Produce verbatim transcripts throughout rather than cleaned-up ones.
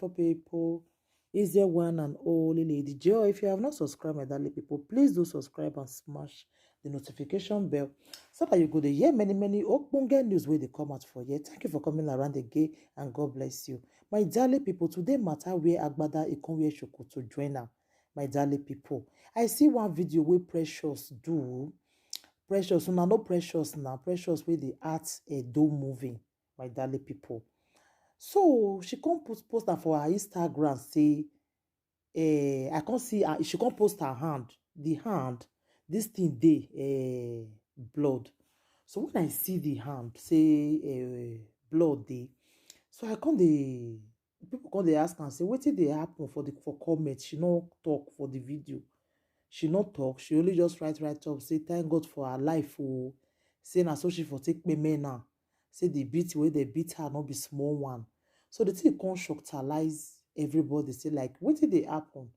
people. Is the one and only Lady Joy. If you have not subscribed, my darling people, please do subscribe and smash the notification bell so that you go to hear many, many ogbonge news where they come out for here. Thank you for coming around again, and God bless you. My darling people, today matter where Agbada Ikonwe Shoko to join now. My darling people, I see one video where Precious do. Precious, una know Precious now. Precious with the art, eh, do moving, my darling people. So she come post, post am for her Instagram, say, eh, I come see her, she come post her hand, the hand, this thing dey, eh, blood. So when I see the hand, say, eh, blood dey, so I come dey, people come dey ask am, say, "Wetin dey happen for the, for comment?" She no talk for the video. She no talk. She only just write, write up, say, "Thank God for her life o." Say na so she for take pay men now. Say the beat wey they beat her no be small one. So the thing come shocktalize everybody. Say, like, wetin dey happen?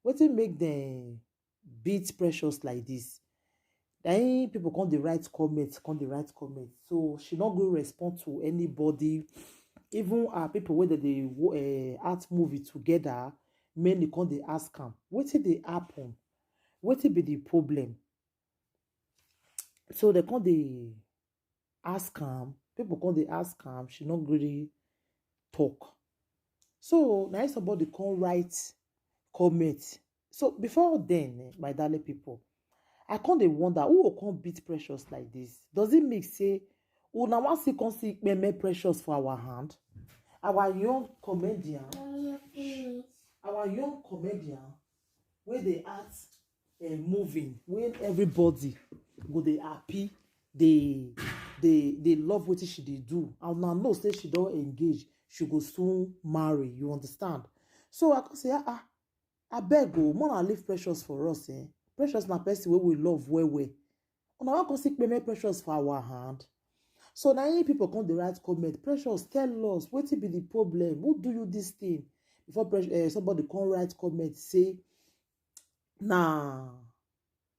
Wetin make them beat Precious like this? Then people come dey write comments, come dey write comments. So she no go respond to anybody. Even our people wey dey, dey wo-, eh, act movie together, many come dey ask am, "Wetin dey happen? Wetin be the problem?" So they come dey ask am, people come dey ask am, she no really talk. So now somebody come write comment. So before then, eh, my darling people, I come dey wonder who go come beat Precious like this. Does it mean say una wan still come see peme Precious for our hand? Our young comedian, our young comedian, wey dey act, eh, moving, when everybody go dey happy, dey, dey, dey love wetin she dey do. And una know say she don engage, she go soon marry. You understand? So I come say, "Ah, ah, abeg o, make una leave Precious for us, eh? Precious na person wey we love well, well. Una wan come see peme Precious for our hand?" So na him people come dey write comment, "Precious, tell us, wetin be the problem? Who do you this thing?" Before Precious, eh, somebody come write comment, say, na,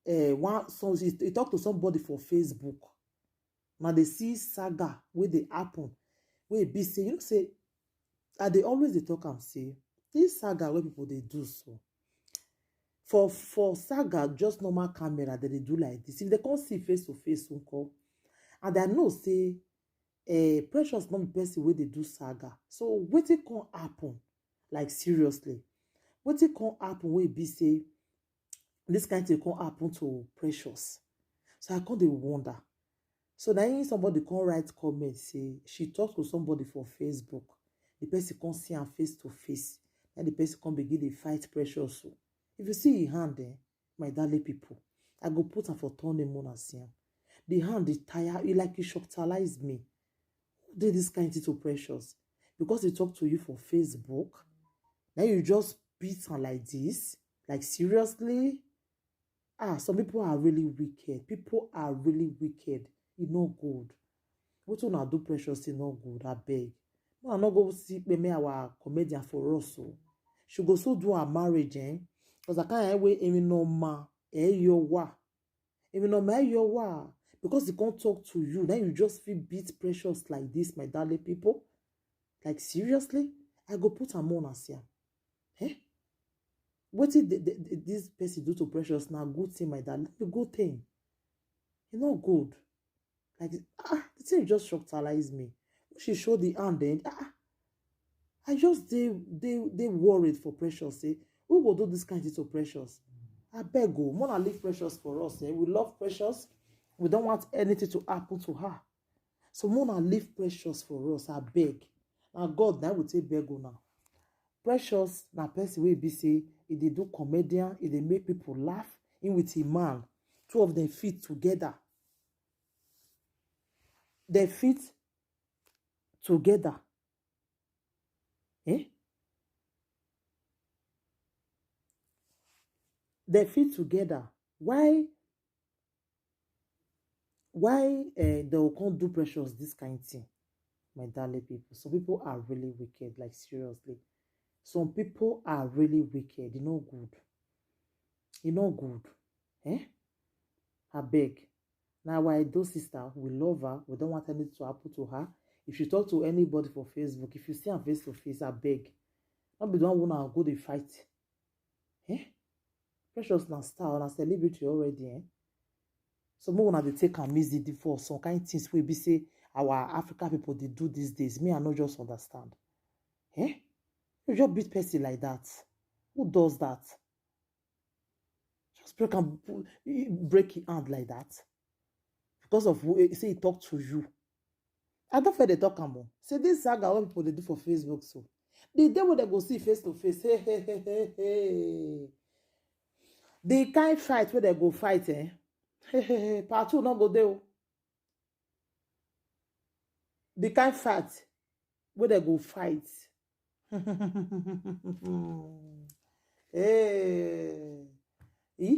eh, one, so he, he talk to somebody for Facebook. Now they see saga wey dey happen, wey be say, you know say, I dey always dey talk am say, this saga wey people dey do so, for, for saga, just normal camera, they dey do like this. If they come see face to face, nko? And I know say, eh, Precious no be person wey dey do saga. So wetin come happen? Like, seriously, wetin come happen wey be say this kind thing come happen to Precious? So I come dey wonder. So na him somebody come write comment say she talk to somebody for Facebook. The person come see am face to face. And the person come begin dey fight Precious. So if you see him hand, eh, my darling people, I go put am for thumbnail, una see am. The hand dey tire, e like e shocktalize me. Who dey this kind thing to Precious? Because he talk to you for Facebook, now you just beat am like this? Like, seriously? Ah, some people are really wicked. People are really wicked. E no good. Wetin una do Precious, e no good, abeg. Una no go see peme our comedian for us o. She go so do her marriage, eh? Because I can't wait even no ma, eh, your wa. Even no ma, your wa. Because he can't talk to you, then you just feel beat Precious like this, my darling people. Like, seriously? I go put am on as here. Eh? Wetin the, the, the, this person do to Precious na good thing, my darling. A good thing. E no good. Like, ah, the thing just shocktalize me. When she show the hand, then, ah, I just dey, dey, dey worried for Precious. Say, who go do this kind thing to Precious? Abeg o, make una leave Precious for us, eh? We love Precious. We don't want anything to happen to her. So make una leave Precious for us, abeg. Na God na we take beg una. Precious na person wey be say e dey do comedian, e dey make people laugh, him with him man. Two of them fit together. They fit together. Eh? They fit together. Why, why, eh, they will come do Precious this kind thing? My darling people, some people are really wicked, like, seriously. Some people are really wicked. E no good. E no good. Eh? Abeg. Na our Edo sister, we love her. We don't want anything to happen to her. If you talk to anybody for Facebook, if you see am face to face, abeg, No be the one wey una go dey fight. Eh? Precious na star, na celebrity already, eh? So make una dey take am easy for some kind things wey be say our African people dey do these days. Me, I no just understand. Eh? You just beat person like that. Who does that? Just break am, pu-, break him hand like that because of who, eh, say he talk to you. I don't feel they talk am o. Say this saga wey people dey do for Facebook so. The day wey they go see face to face, hey, hey, hey, hey, hey. The kind fight wey they go fight, eh? Hey, hey, hey, part two no go dey o. The kind fight wey they go fight. Hey. Eh?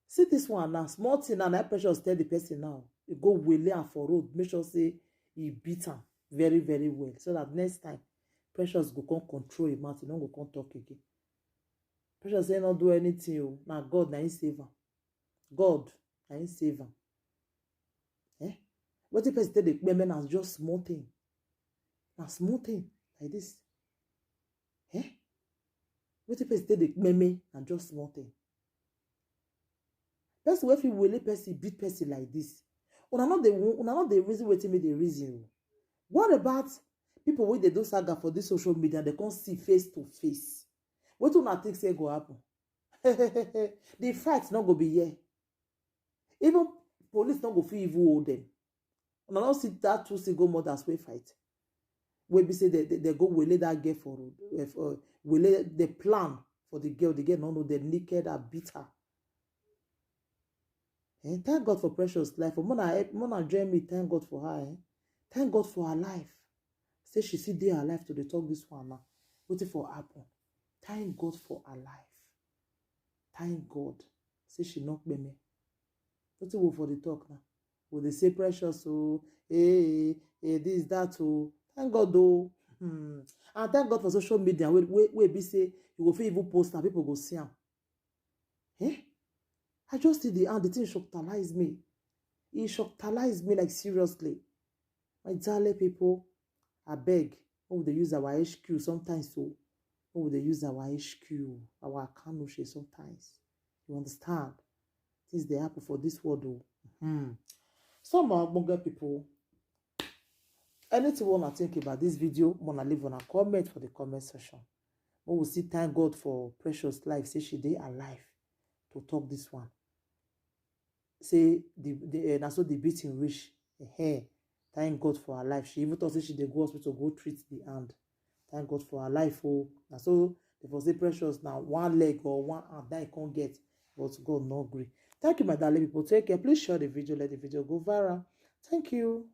See this one now, small thing now, na Precious tell the person now. You go wele am for road, make sure say he beat am very, very well. So that next time, Precious go come control him mouth, he no go come talk again. Precious say no do anything o, na God na him save am. God na him save am. Eh? Wetin person take dey kpeme na just small thing. Na small thing like this. Eh? Wetin person take dey kpeme na just small thing. Person wey fit wele person, beat person like this. Una no dey wo-, una no dey reason wetin me dey reason o. What about people wey dey do saga for this social media, they come see face to face? Wetin una think say go happen? The fight no go be here. Even police no go fit even hold them. Una no see that two single mothers wey fight. Wey be say they, they, they go wele that girl for road. Eh, for, wele the plan for the girl. The girl no know, they naked and beat her. Eh, thank God for Precious life. Mona, eh, Mona join me. Thank God for her. Eh? Thank God for her life. Say she still dey alive to dey talk this one now. Wetin for happen? Thank God for her life. Thank God. Say she no kpeme. Wetin we for dey talk now? We dey say Precious o, eh, eh, this, that o. Thank God o. Hmm. And thank God for social media wey, wey, wey be say you go fit even post and people go see am. Eh? I just see the, and the thing shockalize me. It shockalize me, like, seriously. My darling people, I beg, we dey use our H Q sometimes, so we dey use our H Q, our Kano share sometimes. You understand? Things dey happen for this world o. Hmm. Some of our ogbonge people, anything una think about this video, una leave una comment for the comment section. We will still thank God for Precious life, say she dey alive to talk this one. Say the, the, eh, na so the beating reach. Eh, thank God for her life. She even thought say she dey go hospital go treat the hand. Thank God for her life o. Na so they for say Precious na one leg or one hand that he can't get, but God no gree. Thank you, my darling people. Take care. Please share the video. Let the video go viral. Thank you.